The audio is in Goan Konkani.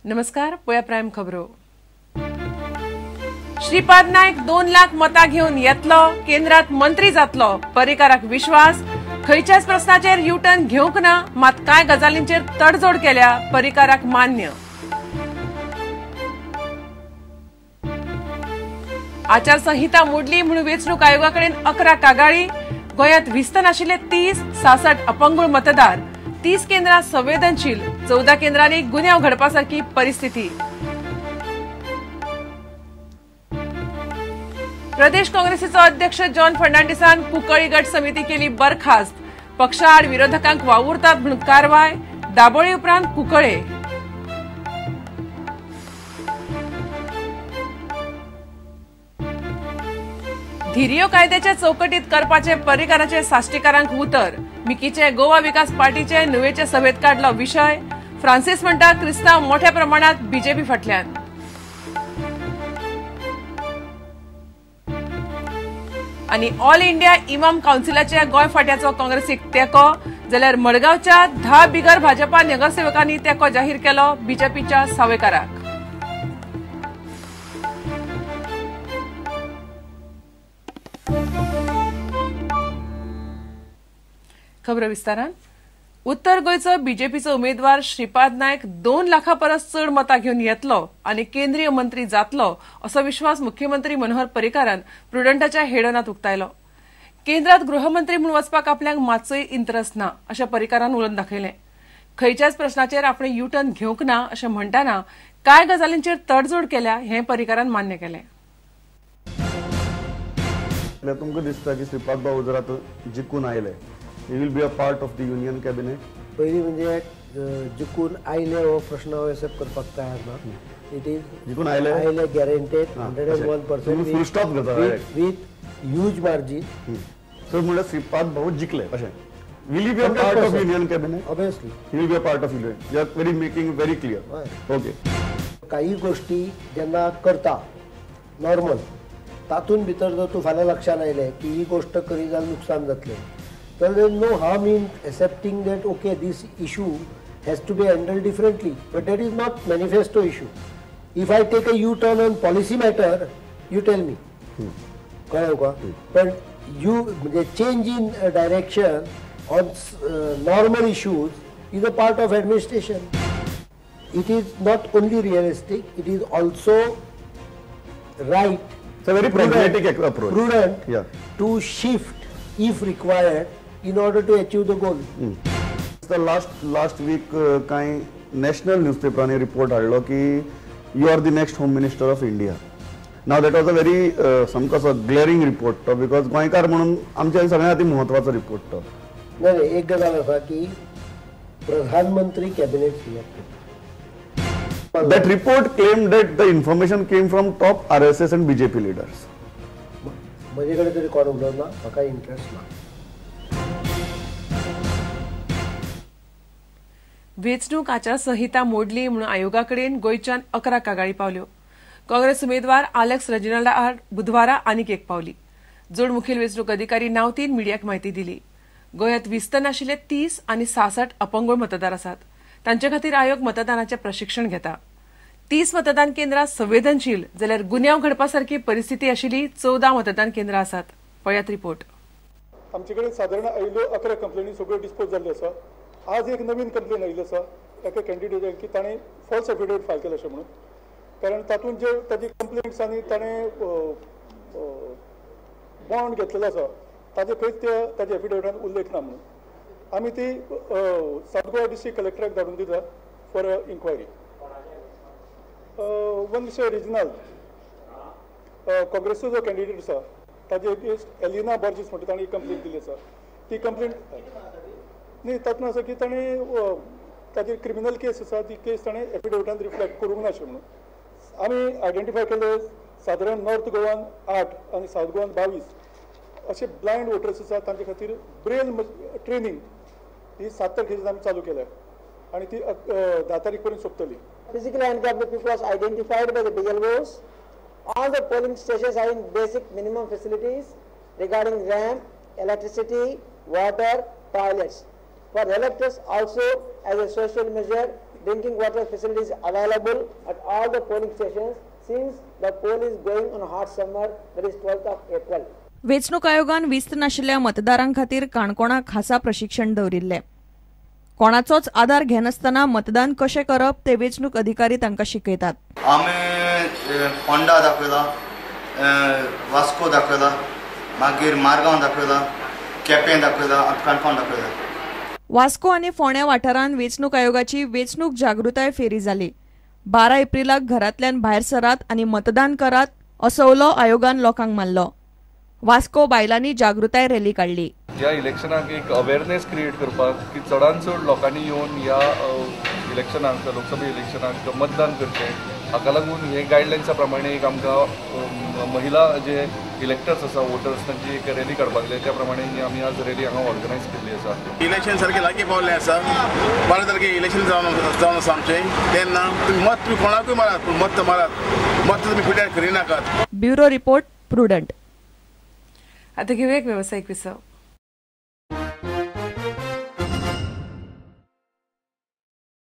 नमस्कार, पळया प्रायम खबरो. श्रीपाद नायक 2 लाख मतां घेवन येतलो, केंद्रात मंत्री जातलो, पर्रीकाराक विश्वास. खंयच्याच प्रस्नाचेर युटर्न घेवंक ना, मात कांय गजालींचेर तडजोड केल्या, पर्रीकाराक मान्य. आचारसंहिता मोडली म्हणून वेंचणूक आयोगा कडेन 11 कागाळी. गोंयांत विस्त नाशिल्ले 30, 66 अपंगूळ मतदार, 30 केंद्रां संवेदनशील, 14 केंद्रांनी गुन्यांव घडपा सारकी परिस्थिती. प्रदेश काँग्रेसीचो अध्यक्ष जॉन फर्नांडिसान कुंकळी गट समिती केली बरखास्त. पक्षाआड विरोधकांक वावुरतात म्हणून कारवाय. दाबोळी उपरांत कुंकळे. धिरियो कायद्याच्या चौकटीत करपाचे पर्रीकाराचे साश्टीकारांक उतर. मिकीचे गोवा विकास पार्टीचे नुवेचे सभेत काडलो विशय. फ्रांसिस म्हणटा क्रिस्तांव मोठ्या प्रमाणात बीजेपी फाटल्यान. आनी ऑल इंडिया इमाम कावन्सिलाच्या गोंय फांट्याचो काँग्रेसीक तेंको, जाल्यार मडगांवच्या 10 बिगर भाजपा नगरसेवकांनी तेंको जाहीर केलो बीजेपीच्या सावेकाराक. खबर विस्तारान. उत्तर गोंयचो बीजेपीचो उमेदवार श्रीपाद नायक 2 लाखां परस चड मतां घेवन येतलो आनी केंद्रीय मंत्री जातलो असो विश्वास मुख्यमंत्री मनोहर पर्रीकारान प्रुडंटाच्या हेडनात उक्तायलो. केंद्रात गृहमंत्री म्हूण वचपाक आपल्याक मातसोय इंट्रस्ट ना अशें पर्रीकारान उलोवन दाखयलें. खंयच्याच प्रश्नाचेर आपणें युटर्न घेवंक ना अशें म्हणटाना कांय गजालींचेर तडजोड केल्या हें पर्रीकारान मान्य केलें. तुमकां दिसता की श्रीपाद बाबू जर आतां जिखून आयले, he will be a part of the union cabinet. पयलीं म्हणजे जिखून आयले हो प्रश्न हांव एक्सेप्ट करपाक तयार ना. It is जिखून आयले आयले गॅरंटेड 101% फुल स्टॉप करता विथ ह्यूज मार्जीन. सो म्हणल्यार श्रीपाद भाऊ जिखले अशें. Will he be a part of union cabinet? Obviously he will be a part of union. You are very making very clear. Okay. काही गोष्टी जेन्ना करता नॉर्मल तातूंत भितर जर तूं फाल्यां लक्षांत आयलें की ही गोश्ट करी जाल्यार नुकसान जातलें, तर there is no harm in accepting that okay, this issue has to be handled differently, but that is not manifesto issue. If I take a U-turn on policy matter, you tell me. कळ्ळें तुका? But you म्हणजे change in direction on normal issues is a part of administration. It is not only realistic, it is also right. It's a very pragmatic approach. Prudent, yeah, to shift if required in order to achieve the goal. The last week कांय नॅशनल न्यूजपेपरांनी रिपोर्ट हाडलो की you are the next home minister of India. Now that was a very सामको असो ग्लेरिंग रिपोर्ट तो, because गोंयकार म्हणून आमच्या सगळ्या खातीर म्हत्वाचो रिपोर्ट तो. नाही, एक गजाल आसा की प्रधानमंत्री कॅबिनेट सिलेक्ट करता. That report claimed that the information came from top RSS and BJP leaders. म्हजे कडेन तरी कोण उलोवना, म्हाका इंट्रस्ट ना. वेंचणूक आचारसंहिता मोडली म्हणून आयोगा कडेन गोंयच्यान 11 कागाळी पावल्यो. काँग्रेस उमेदवार आलेक्स रेजिनाल्डा आड बुधवारा आनीक एक पावली. जोड मुखेल वेंचणूक अधिकारी नावतीन मिडियाक म्हायती दिली. गोंयांत विस्त नाशिल्ले 30 आनी 66 अपंगूळ मतदार आसात. तांचे खातीर आयोग मतदानाचें प्रशिक्षण घेता. 30 मतदान केंद्रां संवेदनशील, जाल्यार गुन्यांव घडपा सारकी परिस्थिती आशिल्ली 14 मतदान केंद्रां आसात. पळयात रिपोर्ट. आमचे कडेन सादारण आयिल्ल्यो 11 कंप्लेनी सगळ्यो डिस्पोज जाल्ल्यो आसा. आज एक नवीन कंप्लेन आयिल्ली आसा एका कॅन्डिडेटाक की ताणें फॉल्स एफिडेवीट फायल केलें अशें म्हणून, कारण तातूंत जे ताजी कंप्लेंट्स आनी ताणें बॉन्ड घेतलेलो आसा ताजे खंयच त्या ताज्या एफिडेविटान उल्लेख ना म्हणून आमी ती साउथ गोवा डिस्ट्रिक्ट कलेक्टराक धाडून दिता for inquiry. One mister Reginald काँग्रेसचो जो कॅन्डिडेट आसा ताजे अगेन्स्ट एलिना बॉर्जीस म्हणटा ताणें कंप्लेन दिल्ली आसा. ती कंप्लेन न्ही, तातूंत आसा की ताणें ताजेर क्रिमिनल केस आसा, ती केस ताणें एफिडेविटान रिफ्लेक्ट करूंक ना अशें म्हणून आमी आयडेंटिफाय केले. सादारण नॉर्थ गोवान 8 आनी सावथ गोवान 22 अशे ब्लायंड वोटर्स आसा, तांचे खातीर ब्रेल ट्रेनींग ही 7 तारखेच्यान आमी चालू केल्या आनी ती 10 तारीख पर्यंत सोंपतली. Physically handicapped people was identified by the BLOs. All the polling stations having basic minimum facilities regarding ramp, electricity, water, toilets. For electors also as a social measure, drinking water facilities available at all the polling stations since the poll is going on hot summer, that is 12th of April. वेंचणूक आयोगान विस्त नाशिल्ल्या मतदारां खातीर काणकोणा खासा प्रशिक्षण दवरिल्लें. कोणाचोच आदार घेनासतना मतदान कशें करप ते वेंचणूक अधिकारी तांकां शिकयतात. आमी फोंडा दाखयला, वास्को दाखयला, मागीर मारगांव दाखयला, केपें दाखयला, काणकोण दाखयला. वास्को आनी फोंड्या वाठारांत वेंचणूक आयोगाची वेंचणूक जागृताय फेरी जाली. 12 एप्रिलाक घरांतल्यान भायर सरात आनी मतदान करात असो उलो आयोगान लोकांक मारलो. वास्को बायलांनी जागृताय रॅली काडली. ह्या इलेक्शनाक एक अवेरनेस क्रिएट करपाक की चडान चड लोकांनी येवन ह्या इलेक्शनाक, लोकसभा इलेक्शनाक मतदान करचें, हाका लागून हे गायडलायन्सा प्रमाणे एक आमकां महिला जे इलेक्टर्स आसा, वोटर्स, तांची एक रॅली काडपाक जाय. त्या प्रमाणे ही आमी आज रॅली हांगा ऑर्गनायज केल्ली आसा. इलेक्शन सारकें लागीं पावल्लें आसा, 12 तारखेक इलेक्शन जावन आसा आमचें. तेन्ना तुमी मत तुमी कोणाकूय मारात, पूण मत मारात, मत तुमी फिड्यार करिनाकात. Bureau report, Prudent. आता घेऊया एक व्यावसायिक विसव.